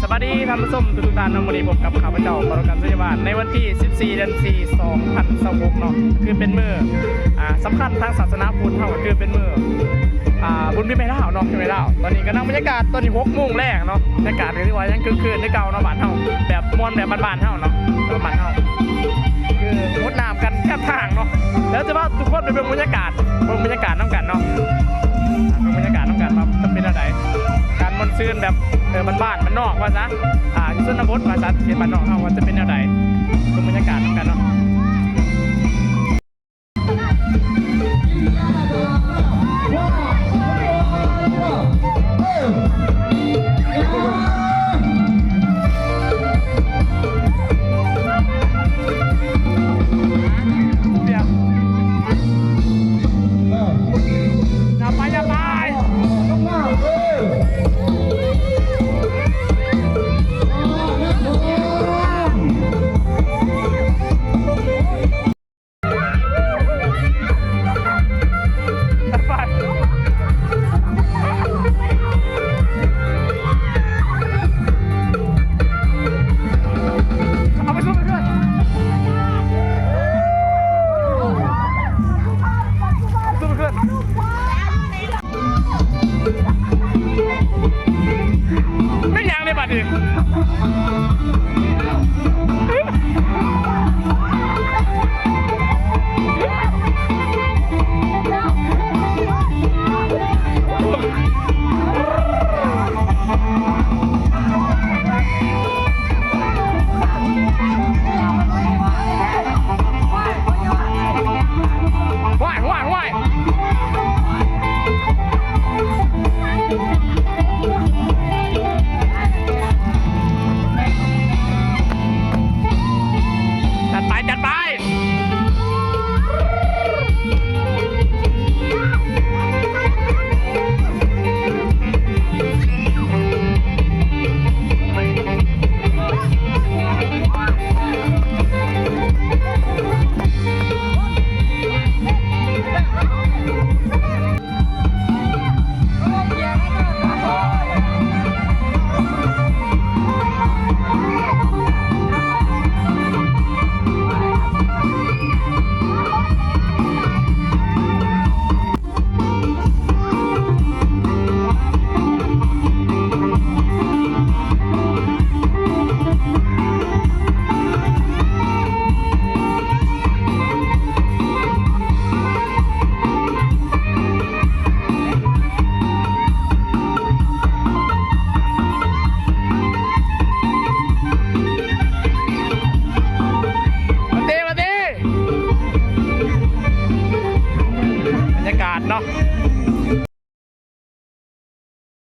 ສະບາຍດີທ່ານຜູ້ຊົມທຸກໆທ່ານເນາະ, ມື້ນີ້ພົບກັບຂ້າພະເຈົ້າ ປະໂລກັນ ໄຊຍະວານ ໃນວັນທີສິບສີ່ ເດືອນສີ່ ສອງພັນຊາວຫົກເນາະ, ຄືເປັນມື້ ອ່າ ສຳຄັນທາງສາສະໜາພຸດເຮົາ ຄືເປັນມື້ ອ່າ ບຸນປີໃໝ່ລາວເນາະ, ປີໃໝ່ລາວ. ຕອນນີ້ກຳລັງບັນຍາກາດ ຕອນນີ້ຫົກໂມງແລງເນາະ, ບັນຍາກາດກໍຖືວ່າຍັງຄຶກຄື້ນຄືເກົ່າເນາະ ບ້ານເຮົາ ແບບມ່ວນແບບບ້ານໆເຮົາເນາະ, ບ້ານເຮົາ ຄືຫົດນ້ຳກັນແຄມທາງເນາະ. ແລ້ວຈະພາທຸກຄົນໄປເບິ່ງບັນຍາກາດ ເບິ່ງບັນຍາກາດນຳກັນເນາະ, ເບິ່ງບັນຍາກາດນຳກັນວ່າຈະເປັນແນວໃດ, ການມ່ວນຊື່ນແບບ ເອີ ບ້ານໆ ບ້ານນອກວ່າຊະ, ອ່າ ຢູ່ຊົນນະບົດວ່າຊະ, ເຂດບ້ານນອກເຮົາວ່າຈະເປັນແນວໃດ, ເບິ່ງບັນຍາກາດນຳກັນເນາະ. ແມ່ນຫຍັງເດ້ບາດນີ້? ຈັດໄປ ຈັດໄປ. ມາເຕ ມາເຕ ບັນຍາກາດເນາະ.